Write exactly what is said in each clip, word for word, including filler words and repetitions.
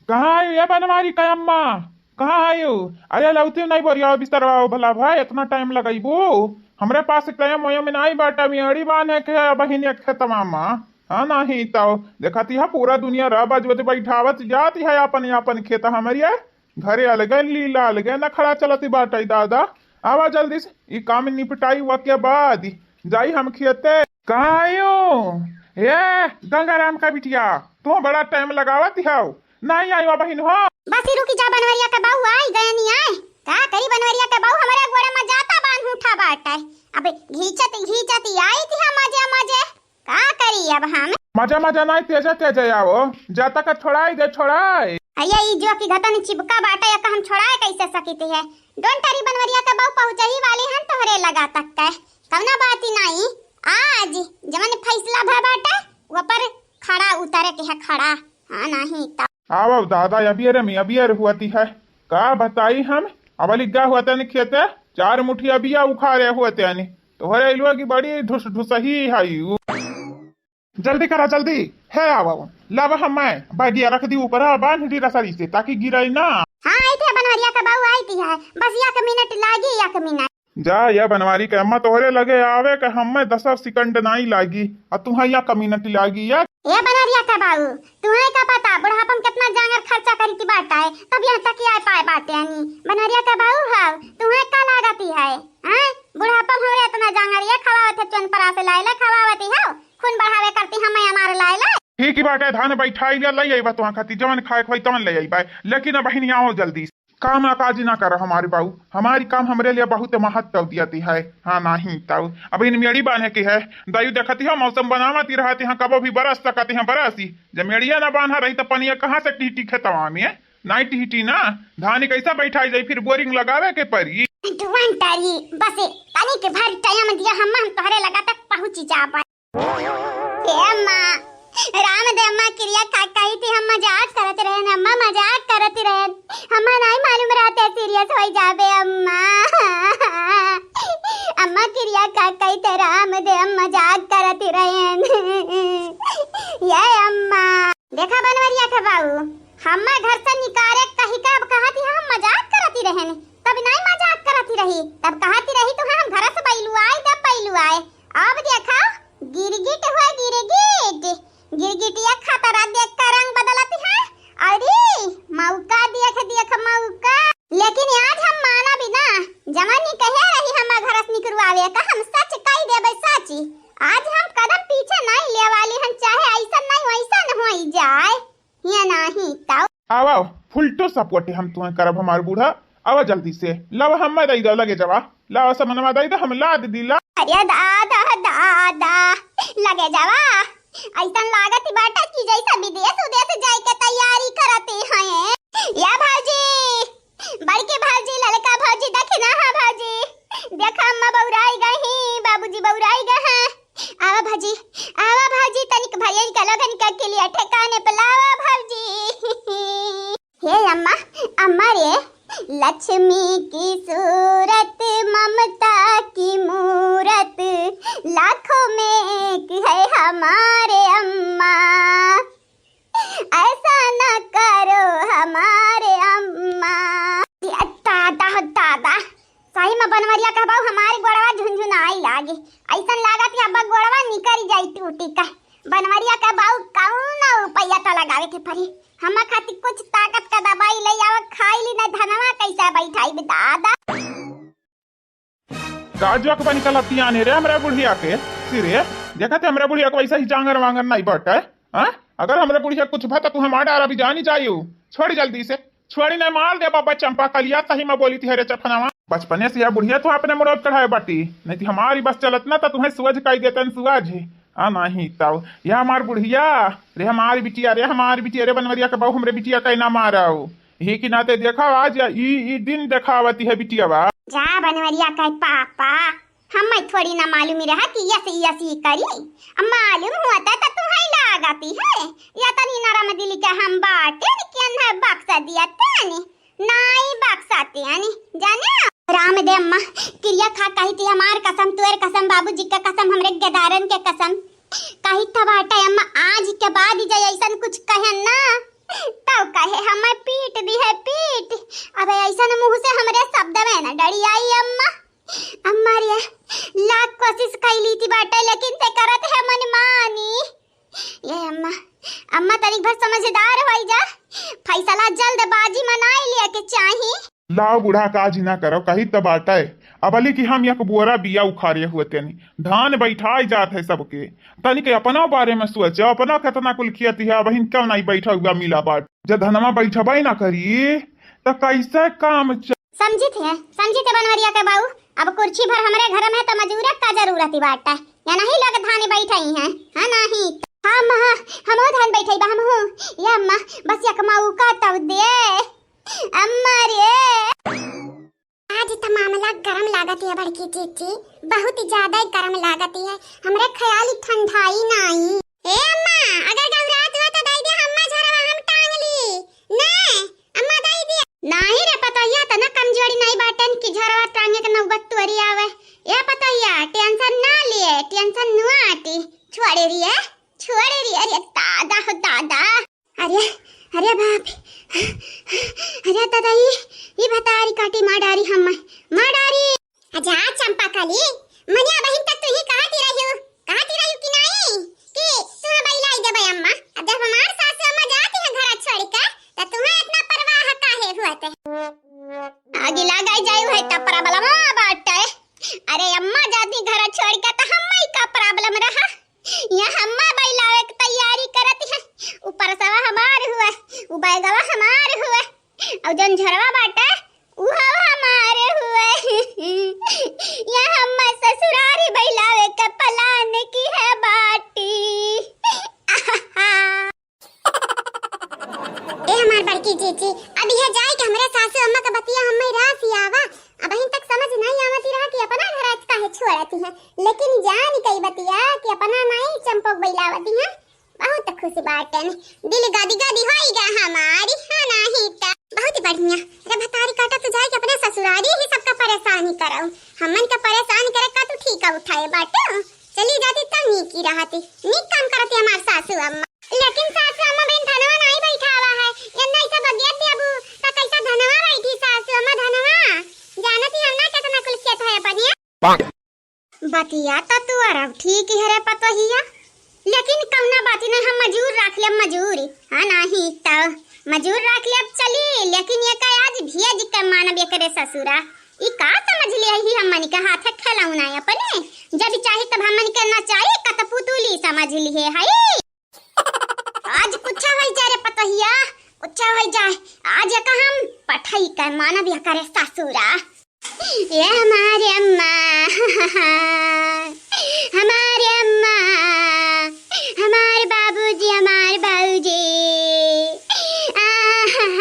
कहाँ आयो ये बनवारी का अम्मा? कहाँ आयो? अरे लौती नहीं बोरिया बिस्तरवा भला भाई, इतना टाइम लगइबू? हमरे पास टाइम वाइम नहीं बाटा, मेड़ी बांधे के बहिन एक खेतवा मा। हाँ, नहीं तो देखती है पूरा दुनिया रह बजवत बैठावत जाती है अपन अपन खेत। हमरे घरे अलगे लीला अलगे नखड़ा चलती बाटे दादा। आवा जल्दी से ई काम निपटाई, वके बाद जाई हम खेते। कहाँ आयो? ए गंगाराम का बिटिया, तू बड़ा टाइम लगावत हौ, नहीं आयो बहिन हो। बस रुकी जा बनवरिया के बाऊ, आई गए नहीं आए। का करी बनवरिया के बाऊ, हमरे गोड़े में जाता बांध उठा बाटे। अब घींचत घींचत आई थी हम मजे मजे। का करी अब हम? मजा मजा नहीं, तेजा तेजा आओ, जाता का छोड़ाई दे, छोड़ाई। अये ई जो की घतन चिपका बाटे, एक हम छोड़ाए कैसे सकित है? डोंट वरी बनवरिया के बाऊ, पहुँचही वाली हन तोहरे लगा तक के। कौना बात ही नहीं, आज जवन फैसला भय बाटे वो पर खड़ा उतरे के है, खड़ा। हाँ नहीं तो। आवो दादा, अबियर में अबियर हुअती है, का बताई हम। अब लिग्गा हुआ तनी खेते, चार मुठिया बिया उखाड़े हुआ तनी, तोहरे इलुआ की बड़ी ढुस ढुसही है यू। जल्दी करा जल्दी, है आवो, लावा हम मैं बैगिया रख दी ऊपर, बांध दी रसरी से ताकि गिरे ना। हाँ आई थे बनवरिया का बाऊ, आई थी है, बस एक मिनट लागी, एक मिनट। जा या बनवारी के अम्मा, तोहरे लगे आवे के हमें दस सेकंड नाई लागी, आ तुहा या कमी नटी लागी या। ए बनवरिया का बाऊ, तुहे का पता बुढ़ापा में कितना जांगर खर्चा करी की बात है, तब यहाँ तक आए पाए बाटे आनी। बनवरिया का बाऊ हव, तुहे का लागती है? हैं? बुढ़ापा में हमरे इतना जांगर ये खवावत है, चोन परा से लाइले खवावती हव, खून बढ़ावे करती हमें हमारे लाइले। ठीक ही बाटे, धान बैठाई ले, ले आइबा तुहा खाती, जवन खाए के होई तवन ले आइबा, लेकिन अब बहिनी आओ जल्दी। काम काज ना करो हमारे बाऊ, हमारी काम हमरे लिए बहुत महत्व दियती है। हाँ नहीं तब अब इन मेड़ी बांधे के है, दयू देखती हो मौसम बनावती रहती हैं, कबो भी बरस सकती हैं बरसी। जब मेड़िया ना बांधा रही तो पनिया कहाँ से टीटी खेतवा में? नहीं टीटी ना, धान कैसा बैठाई जाई, फिर बोरिंग लगावे के पड़ी। डुअन तारी, बस तनी के भर टाइम दिया, हम हम तोहरे लगा तक पहुँची जाबा। ए अम्मा, राम दे अम्मा, किरिया खा कही थी, हम मजाक करत रहन अम्मा, मजाक करत रहन, हम्मा नहीं मालूम रहते सीरियस होई जाबे अम्मा। अम्मा किरिया खा कही थे, राम दे अम्मा मजाक करत रहन। ये अम्मा। देखा बनवरिया के बाऊ, हम्मा घर से निकारे कही का अब कहत ही हम मजाक करत ही रहन, तब नहीं मजाक करत ही रही, तब कहत ही रही तो हम घर से बैलुआई दे बैलुआई। अब देखा गिरगिट हुआ गिरगिट, गिरगिटिया खतरा देख कर रंग बदलत है। अरे मौका देख देख मौका, लेकिन आज हम माना बिना जवानी कहे रही हम घर से निकरवावे का, हम सच कही देबे सच। आज हम कदम पीछे नहीं ले वाली हन, चाहे ऐसा नहीं वैसा न होई जाए। ये नहीं तो। आवा, full to support हम तुम्हें करब हमार बूढ़ा। आवा जल्दी से, लावा हम्मा दई दो, लगे जावा, लावा समनवा दई दो, हम लाद दिला। अरे दादा, दादा, लगे जावा। ऐसन लागत बाटे कि जैसे विदेश उदेश जाए के तैयारी करते हैं। या भौजी, बड़की भौजी, ललका भौजी, दखिना हा भौजी, देखा अम्मा बौराई गई, बाबूजी बौराई गए हैं। आवा भौजी, आवा भौजी, तनिक भैया का लोगन का किलिया ठिकाने पे लावा भौजी। हे अम्मा, अम्मा रे, लक्ष्मी की सूरत, ममता की मूरत, लाखों में एक है हमारे अम्मा। ऐसा न करो हमारे अम्मा। ए दादा हो दादा, सही में बनवरिया का बाऊ हमारी गोड़वा झुनझुनाई लागे। ऐसन लागत है अब गोड़वा निकल जाई टूटी का। बनवरिया का बाऊ कौन उपाय तो लगावे के पड़ी। हम खातिर कुछ ताकत का दवाई ले आवा, खाई ली ना धनवा कैसे बैठाई बे दादा। का जोक बनी कलतियाने रे हमरा बुढ़िया के? सिरे, देखत है हमरा बुढ़िया के वैसे ही जांगर वांगर नहीं बटे, हाँ? अगर हमरा बुढ़िया कुछ भा तो तू हमार डारा भी जानी जायू। छोड़ी जल्दी से, छोड़ी नहीं मार दे बाबा चंपा कलिया, सही में बोली थी रे चफनावा। बचपने से यह बुढ़िया तू अपने मुराद कढ़ाए बाटी, नहीं तो हमारी बस चलत ना तो तुम्हें सुअज कही देतन सुअज। आ नहीं तब यह हमार बुढ़िया, रे हमारी बिटिया, रे हमारी बिटिया, रे बनवरिया के बहू हमरे बिटिया के ना मारऊ। यही के नाते देखा आज ई, ई दिन देखावती है बिटियावा। जा बनवरिया के पापा, हमें थोड़ी ना मालूम ही रहा कि यस यस ही करी। अब मालूम हुआ था तो तुम्हें लागती है। या तनी नरम दिल के हम बाटे कि अन्हर बक्सा दिया तानी, नाई बक्सा तानी, जाने? राम दे अम्मा, किरिया खा कही थी हमार कसम, तोर कसम, बाबूजी के कसम, हमरे गेदारन के कसम। कही था बाटे अम्मा, आज के बाद जे ऐसन कुछ कहन ना, तब कहे हम अम्मा, अम्मा तनिक भर समझदार होई जा, फैसला जल्दबाजी में नाई लिया के चाही। लाओ बूढ़ा, काज ना करो, कही त बाटे। अबली कि हम एक बोरा बिया उखारे हुए तनी, धान बैठाई जात है सबके। तनिक अपना बारे में सोचो, अपना केतना कुल खेती है, अबहिन क्यों नहीं बैठा हुआ मिला बाट। जब धनमा बैठबे ना करी, त कैसे काम च- समझित है, समझित है बनवरिया के बाऊ, अब कुर्सी भर हमरे घर में त मजूरक का जरूरत ही बाटे, या नहीं लोग धान बैठई हैं, हाँ नहीं। हाँ अम्मा, हमहू धान बैठई बा, हमहू। या अम्मा, बस एक मौका तब दे, अम्मा रे। आज त मामला गरम लागत है बड़की जीजी, बहुत ज्यादा ही गरम लागत है। हमरे ख्याल ही ठंडाई ना आई। ए अम्मा, अगर घबरात हुआ तो दई दे, अम्मा झरवा हम टांग ली। ने, अम्मा दई दे। नाही रे पतोहिया, तना कमजोरी नहीं बाटन कि झरवा टांगे के नौबत तोरी आवे। ए पतोहिया, टेंशन ना लिए, टेंशन नुआ आटी। छोड़े रिए, छोड़े रिए, अरे दादा हो दादा। अरे, अरे बाप, अरे दादा, ई, ई भतारी काटी मार डारी हम, मार डारी। अच्छा चंपा कली, मनिया बहिन तक तू ही कहती रही हो, कहती रही कि नहीं कि तुम्हें बैलाई देबे अम्मा। अब जब हमार सासू अम्मा जाती है घर छोड़ के, तो तुम्हें इतना परवाह काहे हुआ थे? आगे लगा जाए हुए तो प्रॉब्लम बाटे। अरे अम्मा जाती घर छोड़ के तो हम ही का प्रॉब्लम रहा? यहाँ अम्मा बैलावे के तैयारी करत है। ऊ परसवा हमार हुआ, ऊ बैगवा हमार हुआ, और जौन झरवा बाटे, उहो हमार हुआ। यहाँ अम्मा ससुरारी बैलावे के प्लान की है बाटी। ए हमार बड़की जीजी, अब यह जाए कि हमरे सासू अम्मा का बतिया हमें रास ही आवा। अबहिन तक समझ नहीं आवती रहा कि अपना घर आज काहे छोड़ती है, लेकिन जान गई बतिया कि अपना नहीं चंपक बैलावती है। बहुत खुश बाटन, दिल गदी गदी होई गा हमारी, हाँ नहीं त। बहुत बढ़िया। अरे भतारी काटा तो जाए कि अपने ससुरारी ही सबका परेशानी करऊ, हमन का परेशान करे का तू ठीका उठाए बाटू। चली जाती तब नीक ही रहती, नीक काम करती हमार सासू अम्मा। लेकिन सासू अम्मा बिन धनवा नहीं बैठावा है, यन्ना ऐसा बगिया देबू त कैसा धनवा बैठी सासू अम्मा धनवा? जानती हम ना कितना कुल खेत है अपनिया। बतिया त तू अरब ठीक है रे पतोहिया, लेकिन कौना बाती नहीं, हम मजूर राख लेब मजूर। हाँ नहीं त मजूर राख लेब चली, लेकिन ये का आज भेज के मानब एकरे ससुरा। ई का समझ ले ही हमन के हाथ खिलौना अपने, जब चाही तब हमन के नचाई कतपुतुली समझ लिए हई। आज कुछ होई जाए रे पतोहिया, कुछ होई जाए। आज एका हम पठई के मानब एकरे ससुरा। ये हमारे अम्मा, हमारे अम्मा, हमारे बाबूजी, हमारे बाबूजी। आहा।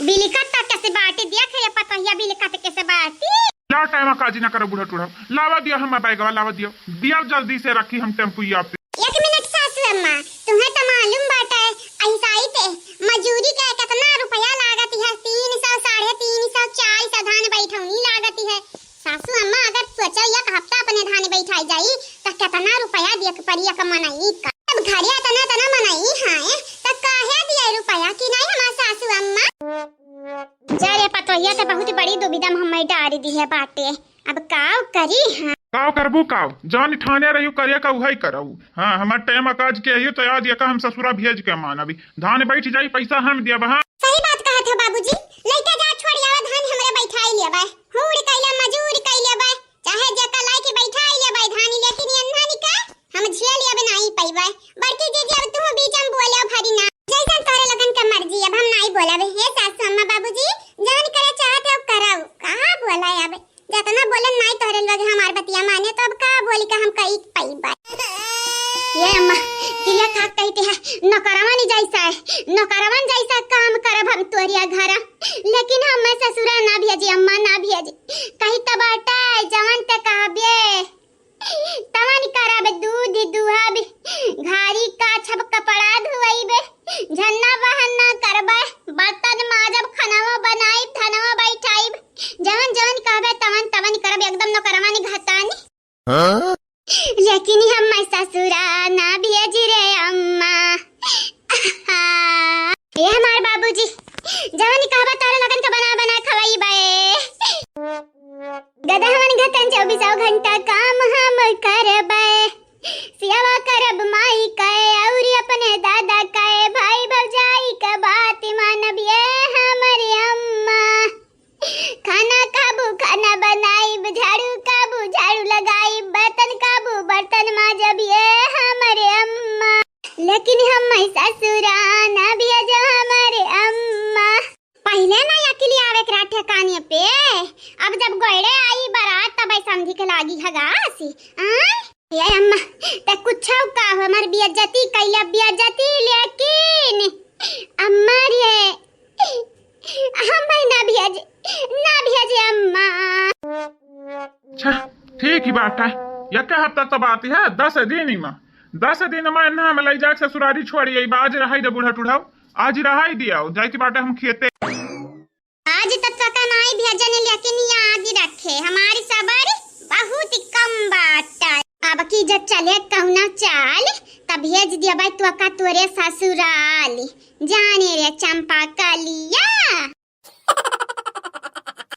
बिलकत त कैसे बाटी, देख रे पतोहिया, बिलकत कैसे बाटी। ला टाइम काजी ना करो बूढ़ा टूढ़ा, लावा दिया हम बैगवा, लावा दिया, दिया जल्दी से रखी हम टेम्पुया पे। एक मिनट सासू अम्मा, तुम्हें तो मालूम बाटे, ऐसा ही ते मजूरी के कितना रुपया लागत है, तीन सौ, साढ़े तीन सौ, चार सौ धान बैठौनी लागत है। सासू अम्मा अगर सोचो एक हफ्ता अपने धान बैठाई जाई तो कितना रुपया दिए के पड़ी एक मनई का। अब घरे इतना इतना मनई है तो काहे दिए रुपया कि नहीं हमार सासू अम्मा? जा रे पतोहिया, तो बहुत बड़ी दुविधा में हमें डारी दी है बाटे। अब काव करी हम? काव करबू काव? जौन ठाने रही करे का उहई करऊ। हाँ, हमार टाइम काज के आइयो तो आज एका हम ससुरा भेज के मानबी। धान बैठ जाई, पैसा हम दिया बहा। सही बात कहत हो बाबूजी, लइका जा छोड़ आवा, धान हमरे बैठाई लेबे, हूड़ कैला मजूर कैले बे, चाहे जेका लाई के बैठाई लेबे धान, लेकिन ये धान का हम झेल लेबे नहीं पैबे। बड़की जीजी अब तू बीच में बोले भरी ना, जैसन तोरे लगन के मर्जी, अब हम नहीं बोलब। हे सासू अम्मा बाबूजी, जौन करे चाहत हो करऊ, कहाँ बोला अब? जतना बोलन नाई तोहरे लोग हमार बतिया माने, तो अब का बोली का हम कई पइबा। ये अम्मा, किरिया खा कहते हैं, नौकरवन जैसा है, नौकरवन जैसा काम करब हम तोहरिया घर, लेकिन हम ससुरा ना भेजी अम्मा, ना भेजी। कही त बाटा, जवन ते कहबे, तवन करब, दूध दुहब, घारी काछब, कपड़ा धुआइबे, झन्ना बहन्ना करबे, बर्तन माजब, खनवा बनाइब, धनवा बैठाइब, जवन जवन कहबे तवन तवन करब, एकदम नौकरवा निघतानी। हाँ? लेकिन हम ससुरा ना भेजी रे अम्मा। ए हमार बाबूजी, जवन कहबा तोहरे लोगन के बना बना खवाइबे। गदहवन घतन चौबीसों घंटा काम हम करबे, सेवा करब माई के औरी लेकिन हम ससुरा ना भेजो हमारे अम्मा। पहिले ना अकिल आवे के रहा ठेकाने पे, अब जब गोइड़े आई बारात तब समझी के लागी हगासी। आय? ये अम्मा, ते कुछ का हो, हमार बेइज्जती कैले बेइज्जती, लेकिन अम्मा रे, हम भाई ना भेज, ना भेजे अम्मा। अच्छा, ठीक ही बात है। एक हफ्ता तो बात है, दस दिन ही में, दस दिन में इन्हा में लई जाके ससुरारी छोड़ी आई, आज रहाई दे बूढ़ा टूढ़ाऊ, आज रहाई दिया, जाइत बाटे हम खेते। आज तक पता नहीं भेजन, लेकिन याद रखे, हमारी सबर बहुत कम बाटे। अब की जब चले कौना चाल, तब भेज दिया भाई तो का तोरे ससुराल, जाने रे चंपा कलिया।